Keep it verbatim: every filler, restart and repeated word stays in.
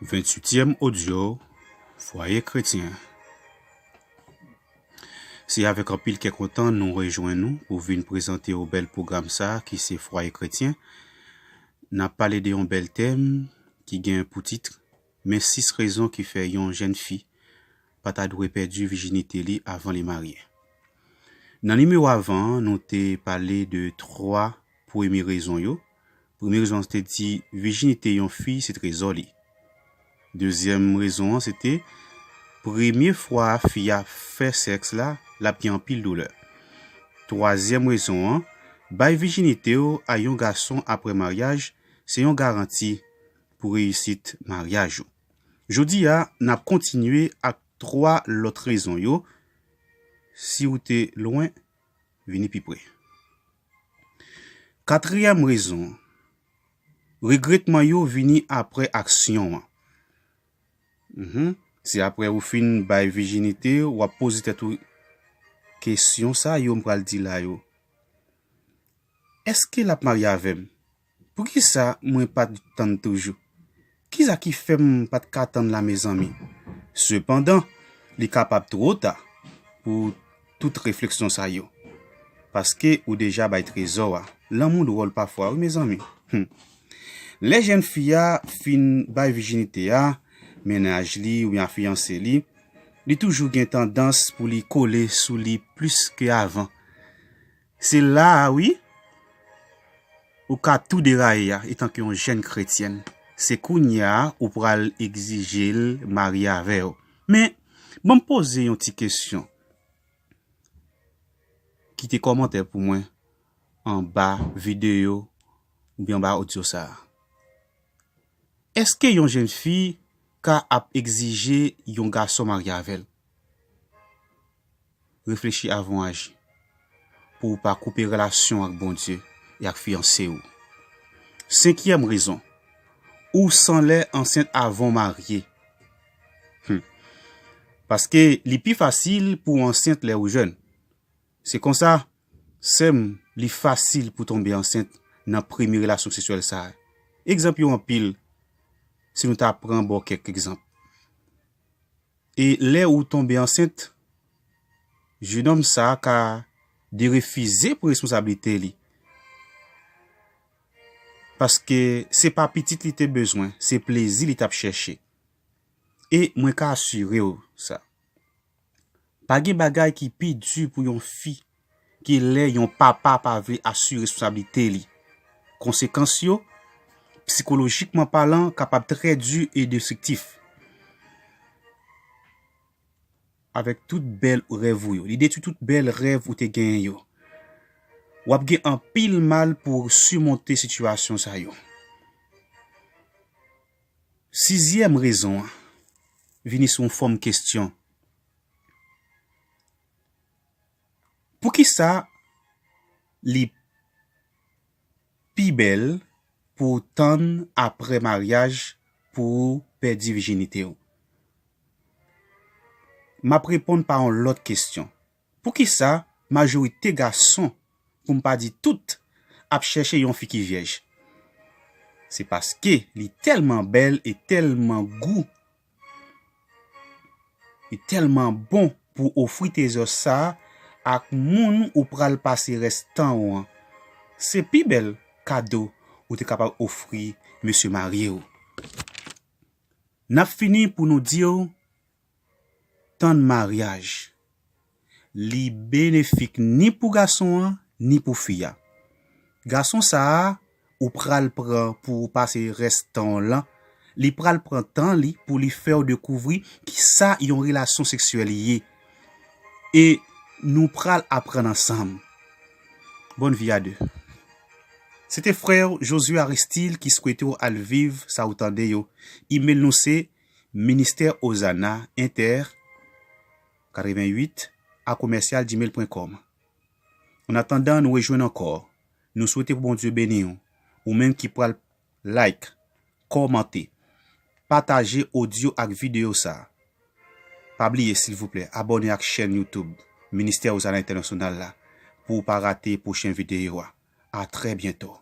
Venntuityèm odyo, Fwaye Kretyen. Se avèk anpil kè kontan nou rejwenn nou pou vin prezante w bèl pwogram sa a ki se Fwaye Kretyen. N ap pale de yon bèl tèm ki gen pou tit, Men sis rezon ki fè yon jèn fi pa ta dwe pèdi vijinite li avan li marye. Nan nimewo avan an, nou te pale de twa premye rezon yo. Premye rezon an te di vijinite yon fi se trezò li. Dezyèm rezon an se te premye fwa fi a fè sèks la, l ap gen anpil doulè. Twazyèm rezon an, bay vijinite w a yon gason apre maryaj se yon garanti pou reyisit maryaj ou. Jodi a, n ap kontinye ak twa lòt rezon yo. Si w te lwen, vini pi pre. Katriyèm rezon, regretman yo vini apre aksyon an. Mhm. Se apre ou fin bay vijinite, w ap poze tèt ou kesyon sa yo m pral di la yo. Èske l ap marye avè m? Poukisa mwen pa t tann toujou? Kisa ki fè m pa t ka tann la, mezanmi? Sepandan, li kapab twò ta pou tout refleksyon sa yo. Paske ou deja bay trezò a. Lanmou dwòl pafwa, wi, mezanmi. Hmm. Lè jèn fi a fin bay vijinite a, mennaj li oubyen a fiyanse li, li toujou gen tandans pou li kole sou li plis ke avan. Se la a, wi, ou ka tou deraye a, etanke yon jèn kretyèn. Se kounye a ou pral egzije l marye avè w. Men, ban m poze yon ti kesyon. Kite kòmantè pou mwen anba videyo oubyen anba odyo sa a. Èske yon jèn fi ka ap egzije yon gason marye avè l? Reflechi avan w aji, pou w pa koupe relasyon ak Bondye e ak fiyanse w. Senkyèm rezon, ou sanlè ansent avan w marye. Hmm. Paske li pi fasil pou w ansent lè ou jèn. Se konsa, sè m, li fasil pou tonbe ansent nan premye relasyon seksyèl sa a. Egzanp yo anpil, si nou ta pran ba w kèk egzanp. E lè ou tonbe ansent, jennonm sa a ka derefize pran responsablite li. Paske se pa pitit li te bezwen, se plezi li t ap chèche. E mwen ka asire w sa. Pa gen bagay ki pi di pou yon fi ke lè yon papa pa vle asire responsablite li. Konsekans yo, psikolojikman palan, kapab trè di e destriktif. Avèk tout bèl rèv ou yo, li detwi tout bèl rèv ou te genyen yo. W ap gen anpil mal pou w simonte sitiyasyon sa yo. Sizyèm rezon an vini sou yon fòm kesyon. Poukisa li pi bèl pou w tann apre maryaj pou w pèdi vijinite w? M ap reponn pa yon lòt kesyon. Poukisa majorite gason, pou m pa di tout, ap chèche yon fi ki vyèj? Se paske li tèlman bèl e tèlman gou, li tèlman bon pou ofri trezò sa a ak moun ou pral pase rès tan w an. Se pi bèl kado ou te kapab ofri mesye marye w. N ap fini pou nou di w, tann maryaj, li benefik ni pou gason an, ni pou fi a. Gason sa a, ou pral pran pou w pase rès tan w lan, li pral pran tan li pou li fè w dekouvri kisa yon relasyon seksyèl ye. E nou pral aprann ansanm. Bonne vie à deux. Se te frè w Josué Aristil ki swete w al viv sa ou tande yo. Imèl nou se ministè ozana inter katreventuit a komèsyal gmail pwen kòm. An atandan nou rejwenn ankò, nou swete pou Bondye beni w, ou menm ki pral like, kòmante, pataje odyo ak videyo sa a. Pa bliye, silvouplè, abòne ak chèn YouTube Ministè Ozana Entènasyonal la pou w pa rate pwochen videyo a. A trè byento.